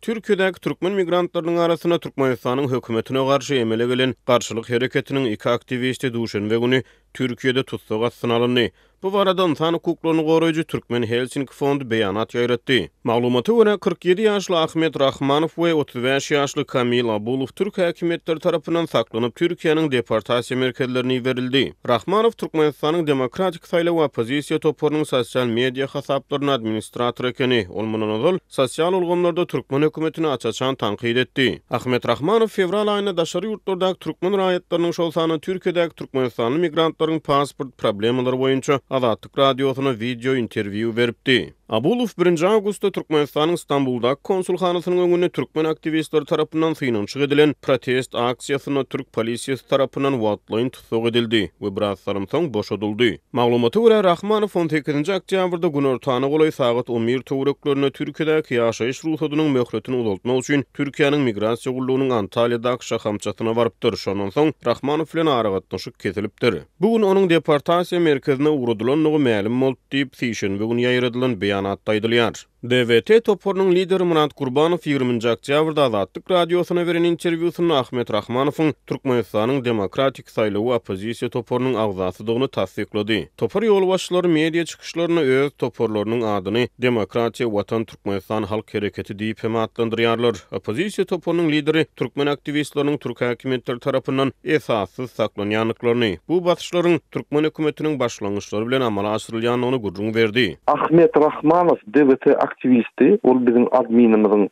Türkiýedäki türkmen migrantlarynyň arasynda Türkmenistanyň hökümetine garşy emele gelen garşylyk hereketiniň iki aktiwisti duşenbe güni Türkiýede tussag astyna alyndy. Bu barada ynsan hukuklaryny goraýjy Türkmen Helsinki fondy beýanat ýaýratdy. Maglumata görä, 47 ýaşly Ahmet Rahmanow we 35 ýaşly Kamil Abulow türk häkimiýetleri tarapyndan saklanyp, Türkiýäniň deportasiýa merkezlerine iberildi. Rahmanow Türkmenistanyň Demokratik saýlaw oppozisiýa toparynyň sosial media hasaplarynda administrator ekeni. Ol mundan ozal, sosial ulgamlarda türkmen hökümetini aç-açan tankyt etdi. Ahmet Rahmanow fewral aýynda daşary ýurtlardaky türkmen raýatlarynyň, şol sanda Türkiýedäki türkmenistanly migrantlaryň pasport problemalary boýunça Azatlyk Radiosyna wideo interwýu beripdi. Abulow birinji awgustda Türkmenistanyň Stambuldaky konsulhanasynyň öňünde türkmen aktiwistleri tarapyndan synanyşyk edilen protest aksiýasynda türk polisiýasy tarapyndan wagtlaýyn tussag edildi we biraz salym soň boşadyldy. Maglumata görä, Rahmanow on sekizinji oktýabrda günortana golaý sagat on bir töwereklerinde Türkiýedäki ýaşaýyş rugsadynyň möhletini uzaltmak üçin Türkiýäniň Migrasiýa gullugynyň Antalýadaky şahamçasyna barypdyr. Şondan soň Rahmanow bilen aragatnaşyk kesilipdir. Bu gün onuň deportasiýa merkezine ugradylandygy mälim boldy diýip, sişenbe güni ýaýradylan beýanatda aýdylýar. DWT toparynyň lideri Myrat Gurbanow ýigriminji oktýabrda Azatlyk Radiosyna beren interwýusynda Ahmet Rahmanowyň Türkmenistanyň Demokratik saýlawy oppozisiýa toparynyň agzasydygyny tassyklady. Topar ýolbaşçylary media çykyşlarynda öz toparlarynyň adyny Demokratiýa Watan Türkmenistan halk hereketi diýip hem atlandyrýarlar. Oppozisiýa toparynyň lideri türkmen aktiwistleriniň türk häkimiýetleri tarapyndan esassyz saklanýandyklaryny, bu basyşlaryň türkmen hökümetiniň başlangyçlary bilen amala aşyrylýandygyny gürrüň berdi. Ahmet Rahmanow DWT aktiwisti, ol biziň adminimiziň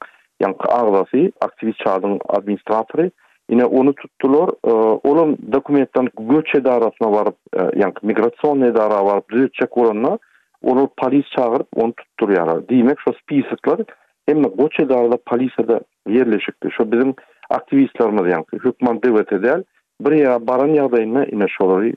ýaňky agzasy, aktiwist çadyň administratory. Ine ony tutdular. Olam dokumentlerini göç edarasyna baryp, ýaňky migrasionnyý edara baryp düzetjek bolanda, olar polis çagyryp ony tutdurýarlar. Diýmek şo spisoklar hemme goç edarada polisiýada ýerleşikdi. Şo biziň aktiwistlerimiz ýaňky hökman DWT däl, bir ýere baran ýagdaýynda ine şolary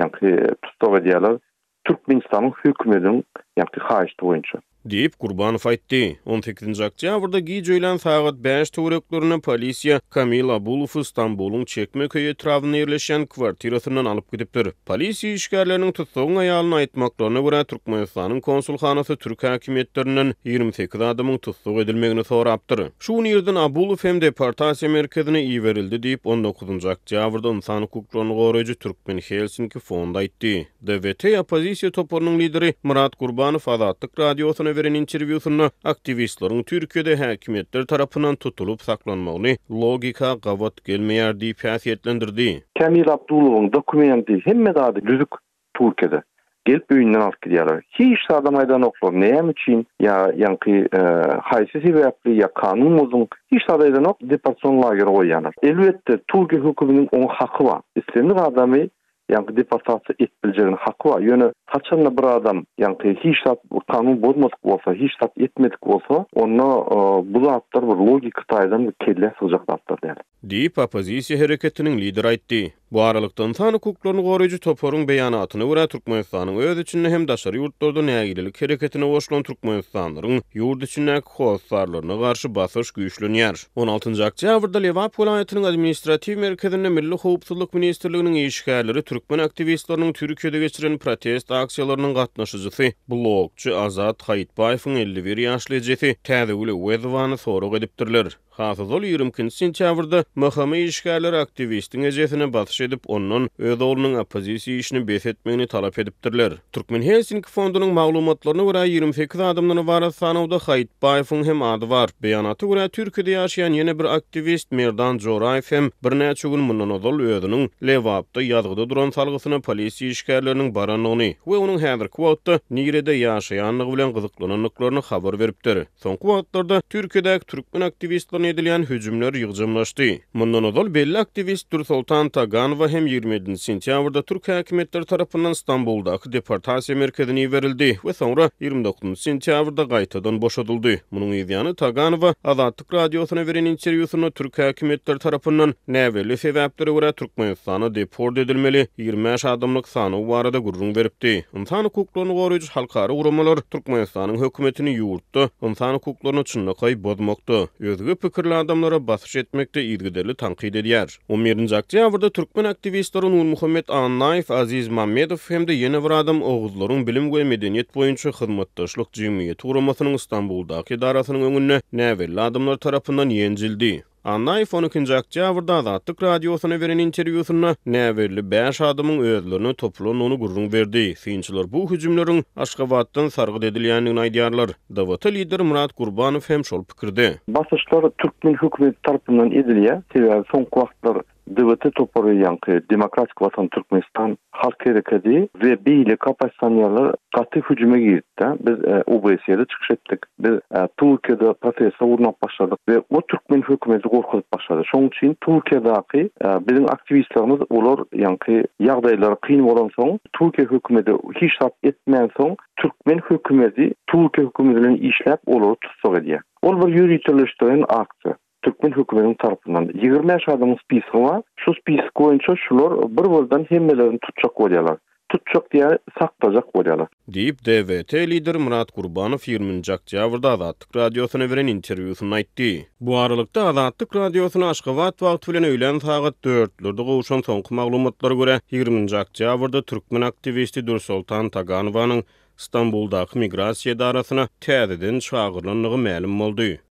ýaňky tussag edýärler. Türkmenistanyň hökümediniň ýaňky haýyşty boýunça. Diýip, Gurbanow aýtdy. On sekizinji oktýabrda giç öýlän sagat bäş töwereklerinde polisiýa Kamil Abulowy Stambulyň Çekmeköý etrabynda ýerleşýän kwartirasyndan alyp gidipdir. Polisiýa işgärleriniň tussagyň aýalyna aýtmaklaryna görä, Türkmenistanyň konsulhanasy türk häkimiýetlerinden 28 adamyň tussag edilmegini sorapdyr. Şu gün irden Abulow hem deportasiýa merkezine iberildi diýip, on dokuzynjy oktýabrda ynsan hukuklaryny goraýjy Türkmen Helsinki fondy aýtdy. DWT oppozisiýa toparynyň lideri Myrat Gurbanow Azatlyk Radiosyna beren interwýusynda aktiwistleriň Türkiýede häkimiýetler tarapyndan tutulyp saklanmagyny logika gabat gelmeýär diýip häsiýetlendirdi. Kamil Abdulowyň dokumenti hemme zady düzük Türkiýede. Gelip öýünden alyp gidýärler. Hiç zadam aýdanoklar näme üçin ýa ýaňky haýsy sebäpli ýa kanun bozduň hiç zat aýdanok deportasion lagere goýýarlar. Elbetde Türkiýe höküminiň oňa haky bar. Islendik adamy ýaňky deportasiýa edip biljegine haky bar. Ýöne haçanda bir adam ýaňky hiç zat kanun bozmadyk bolsa, hiç zat etmedik bolsa, onda bu zatlar bir logiki taýdan bir kellä sygjak zatlar däl. Diýip, oppozisiýa hereketiniň lideri aýtdy. Bu aralykda, ynsan hukuklaryny goraýjy toparyň beýanatyna görä, Türkmenistanyň öz içinde hem daşary ýurtlarda nägilelik hereketine goşulan türkmenistanlylaryň ýurt içindäki hossarlaryna garşy basyş güýçlenýär. On altynjy oktýabrda Lebap welaýatynyň administratiw merkezinde Milli howpsuzlyk ministrliginiň işgärleri türkmen aktiwistleriniň Türkiýede geçiren protest aksiýalarynyň gatnaşyjysy, blogçy Azat Haýytbaýewiň 51 ýaşly ejesi Täzegül Öwezowany sorag edipdirler. Has ozal, ýigrimi ikinji sentýabrda MHM işgärleri aktiwistiň ejesine basyş edip, ondan öz oglunyň oppozisiýa işini bes etmegini talap edipdirler. Türkmen Helsinki fondunyň maglumatlaryna görä, 28 adamdan ybarat sanawda Haýytbaýewiň hem ady bar. Beýanata görä, Türkiýede ýaşaýan ýene bir aktiwist Merdan Joraýew hem birnäçe gün mundan ozal özüniň Lebapda ýazgyda duran salgysyna polisiýa işgärleriniň barandygyny we onuň häzirki wagtda nirede ýaşaýandygy bilen gyzyklanandyklaryny habar beripdir. Soňky wagtlarda Türkiýedäki türkmen aktiwistlerine edilýän hüjümler ýygjamlaşdy. Mundan ozal belli aktiwist Dürsoltan Taganowa hem 27 nji sentýabrda türk häkimiýetleri tarapyndan Stambuldaky deportasiýa merkezine iberildi we soňra 29 nji sentýabrda gaýtadan boşadyldy. Munuň yzýany Taganowa Azatlyk Radiosyna beren interwýusynda türk häkimiýetleri tarapyndan näbelli sebäplere görä Türkmenistana deport edilmeli 25 adamlyk sanaw barada gürrüň beripdi. Ynsan hukuklaryny goraýjy halkara guramalar Türkmenistanyň hökümetini ýurtda ynsan hukuklaryny çynlakaý bozmakda, özge pikirli adamlara basyş etmekde yzygiderli tankyt edýär. On birinji oktýabrda türkmen. Türkmen aktiwistleri Nurmuhammet Annaýew, Aziz Mammedow hem-de ýene bir adam Oguzlaryň bilim we medeniýet boýunça hyzmatdaşlyk jemgyýeti guramasynyň Stambuldaky edarasynyň öňünde näbelli adamlar tarapyndan ýenjildi. Annaýew on ikinji oktýabrda Azatlyk Radiosyna beren interwýusynda näbelli bäş adamyň özlerine topulandygyny gürrüň berdi. Synçylar bu hüjümleriň Aşgabatdan sargyt edilýändigini aýdýarlar. DWT lideri Myrat Gurbanow hem şol pikirde. Basyşlar türkmen hökümeti tarapyndan edilýär. Sebäbi soňky wagtlar DWT topary ýaňky Demokratik Watan Türkmenistan halk herekedi we beýleki oppozisionerler gaty hüjüme girdi-de. Biz OBSE-de çykyş etdik. Biz Türkiýede protestler gurnap başladyk we o türkmen hökümeti gorkuzyp başlady. Şonuň üçin Türkiýedäki biziň aktiwistlerimiz olar ýaňky ýagdaýlary kyn bolansoň Türkiýe hökümeti hiç zat etmänsoň türkmen hökümeti Türkiýe hökümeti bilen işläp olary tussag edýär. Ol bir ýöriteleşdirilen aksiýa. Türkmen hökümetiniň tarapyndan 25 adamyň spiski bar. Şu spisik boýunça şular bir-birden hemmelerini tutjak bolýarlar. Tutjak diýýär, saklajak bolýarlar. Diýip, DWT lideri Myrat Gurbanow 20 nji oktýabrda Azatlyk Radiosyna beren interwýusynda aýtdy. Bu aralykda, Azatlyk Radiosyna Aşgabat wagty bilen öýlän sagat dörtlerde gowşan soňky maglumatlara görä, 20 nji oktýabrda türkmen aktiwisti Dürsoltan Taganowanyň Stambuldaky migrasiýa edarasyna täzeden çagyrylandygy mälim boldy.